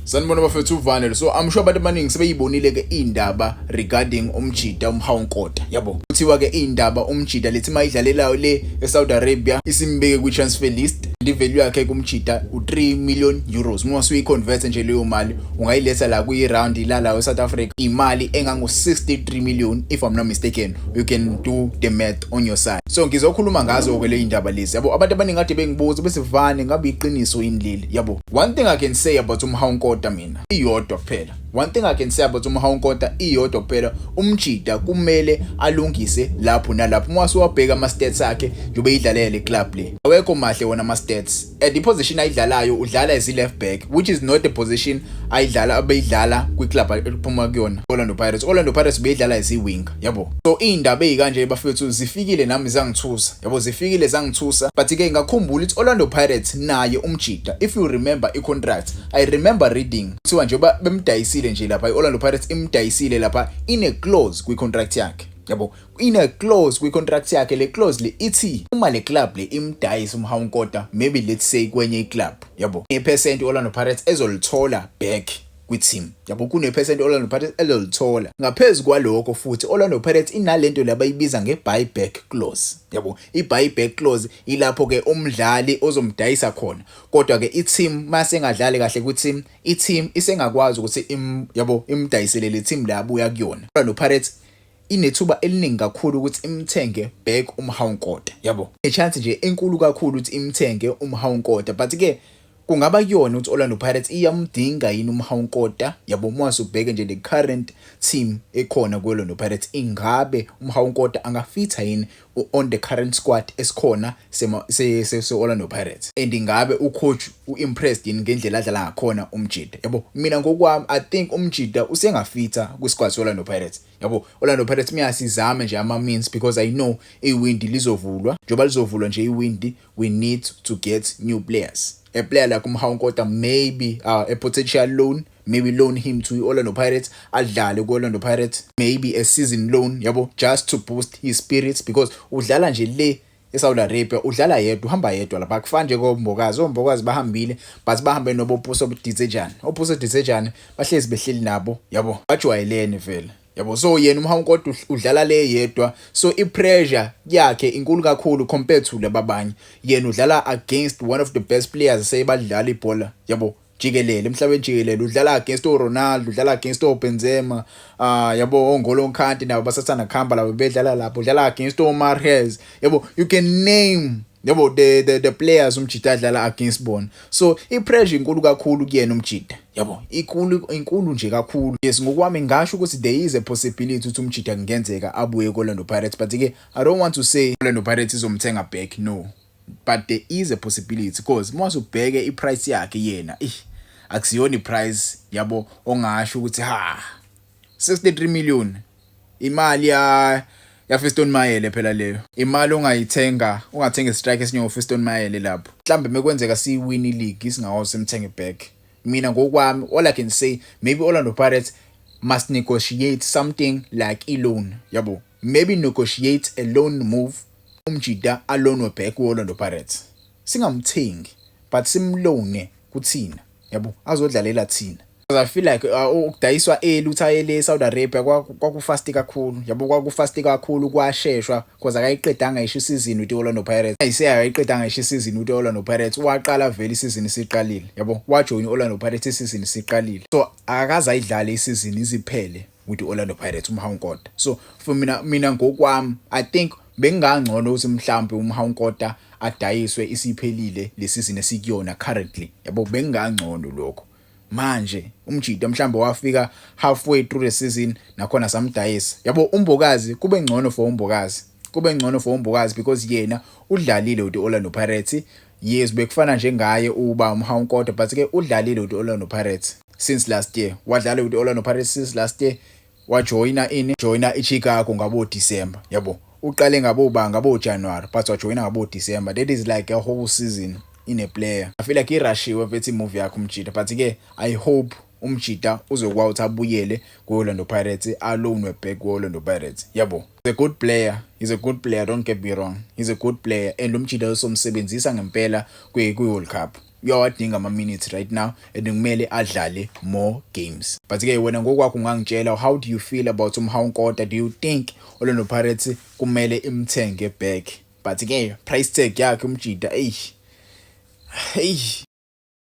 Sanibona bafethu, uvanele. So I'm sure abantu abaningi sebeyibonile ke indaba regarding umjida uMohau Nkota, yabo. Kuthiwa ke indaba umjida lethi mayidlalelayo le eSaudi Arabia isimbeke kwi transfer list. I value yakhe kumjida u3 million euros. Uma usuyi-convert nje leyo mali, ungayiletha la kwi rand la eSouth Africa, imali engango 63 million, if I'm not mistaken. You can do the math on your side. So ngizokhuluma ngazo ke le indaba lezi, yabo. Abantu abaningi kade bengibuza bese, "Vane, ngabe iqiniso yini leli?" Yabo, one thing I can say about uMohau Nkota mina, iyodwa kuphela. One thing I can say about uMohau Nkota, iyodwa kuphela: umjida kumele alungise lapho nalapho. Uma usuwabheka ama stats akhe njengoba idlalela le club le, awekho mahle wona ama stats. At the position ayidlalayo, udlala as left back, which is not the position ayidlala, abeyidlala kwi club ephuma kuyona, Orlando Pirates. Orlando Pirates beyidlala as i-wing, yabo. So indaba ezikanje, bafethu, zifikile nami zangithusa, yabo, zifikile zangithusa. But ke ngakhumbula ukuthi Orlando Pirates naye umjida, if you remember i-contract, I remember reading kuthiwa njengoba bemdayisile nje lapha, i-Orlando Pirates imdayisile lapha, ine clause kwi-contract yakhe, yabo, ine clause kwi-contract yakhe. Le clause le ithi uma le club le imdayisa uMohau Nkota, maybe let's say kwenye iclub, yabo, ipercent Orlando Pirates ezolithola back kwi-team, yabo, kune-percent Orlando Pirates elolithola. Ngaphezu kwalokho futhi, Orlando Pirates inalento labayibiza nge-buyback clause, yabo. I-buyback clause ilapho ke umdlali ozomdayisa khona, kodwa ke i-team mase engadlali kahle kwi-team, i-team isengakwazi ukuthi yabo, imdayisele le team la abuya kuyona. Orlando Pirates inethuba eliningi kakhulu ukuthi imthenge back uMohau Nkota, yabo, i-chance nje enkulu kakhulu ukuthi imthenge uMohau Nkota. But ke kungaba kuyona ukuthi Orlando Pirates iyamdinga yini uMohau Nkota, yabo? Uma usubheke nje the current team ekhona ku-Orlando Pirates, ingabe uMohau Nkota angafitha yini on the current squad esikhona se Orlando Pirates? And ingabe ucoach uimpressed yini ngendlela adlala ngakhona umjida, yabo? Mina ngokwami, I think umjida usengafitha kwisquad se-Orlando Pirates, yabo. Orlando Pirates miyasizame nje ama means, because I know iwindi lizovulwa. Njengoba lizovulwa nje iwindi, we need to get new players. A player like uMohau Nkota, maybe a potential loan, maybe loan him to Orlando Pirates, adlale ku Orlando Pirates, maybe a season loan, yabo, just to boost his spirits, because udlala nje le eSaudi Arabia, udlala yedwa, uhamba yedwa lapha. Akufani nje koMbokazi. OMbokazi bahambile, but bahambe noboPuso Dithejane. OPuso Dithejane bahlezi behleli nabo, yabo, bajwayelene vele, yabo. So yena uMohau Nkota udlala le yedwa, so i-pressure yakhe inkulu kakhulu compared to lababanye. Yena udlala against one of the best players seyibadlala ibhola, yabo, jikelele, emhlabeni jikelele. Udlala against oRonaldo, udlala against oBenzema, yabo, oNgolo Kante nabo basathanda kuhamba labo bedlala lapho. Udlala against oMahrez, yabo, you can name, yabo, the players umjida adlala against bona. So i-pressure inkulu kakhulu kuyena umjida, yabo, inkulu, inkulu nje kakhulu. Yes, ngokwami ngasho ukuthi there is a possibility ukuthi umjida kungenzeka abuye ko-Orlando Pirates, but ke I don't want to say Orlando Pirates izomthenga back, no, but there is a possibility, because uma usubheke iprice yakhe yena, eh akusiyona iprice, yabo, ongasho ukuthi ha, 63 million, imali ya Fiston Mayele phela leyo, imali ongayithenga, ungathenga istriker esinjengo Fiston Mayele lapho. Mhlambe mekwenzeka siwin ileague, singakwazi simthenge back. Mina ngokwami, all I can say, maybe Orlando Pirates must negotiate something like a loan, yabo, maybe negotiate a loan move, umjida aloanwe back ku-Orlando Pirates. Singamthengi, but simloane kuthina, yabo, azodlalela thina. I feel like ukudayiswa early ukuthi ayele eSaudi Arabia kwakufast kakhulu, yabo, kwakufast kakhulu, kwasheshwa, because akayiqedanga ngisho isizini with Orlando Pirates. Ayise akayiqedanga ngisho isizini with Orlando Pirates, waqala vele isizini isiqalile, yabo, wajoin Orlando Pirates isizini isiqalile, so akakaze ayidlale isizini iziphele with Orlando Pirates uMohau Nkota. So for mina ngokwami, I think bekungangcono ukuthi mhlawumbe uMohau Nkota adayiswe isiphelile le season esikuyona currently, yabo, bekungangcono lokho. Manje umjida mhlawumbe wafika halfway through the season, nakhona samdayisa, yabo. UMbokazi kube ngcono for uMbokazi, kube ngcono for uMbokazi, because yena udlalile with Orlando Pirates. Yes, bekufana njengaye uba uMohau Nkota, but ke udlalile with Orlando Pirates since last year. Wadlala with Orlando Pirates since last year, wajoyina ini, joyina iChicago ngabo December, yabo. Uqale ngabo ba ngabo January, but wajoyina ngabo December. That is like a whole season in a player. I feel like irashiwe mfethu imove yakhe umjida, but ke I hope umjida uzokwazi ukuthi abuyele ku-Orlando Pirates, aloanwe back ku-Orlando Pirates, yabo. He's a good player, he's a good player, don't get me wrong, he's a good player, and umjida usomsebenzisa ngempela kwi-World Cup. Uyawadinga ama minutes right now and kumele adlale more games. But ke wena ngokwakho ungangitshela, how do you feel about uMohau Nkota? Do you think Orlando Pirates kumele imthenge back? But ke price tag yakhe umjida, eish, hey.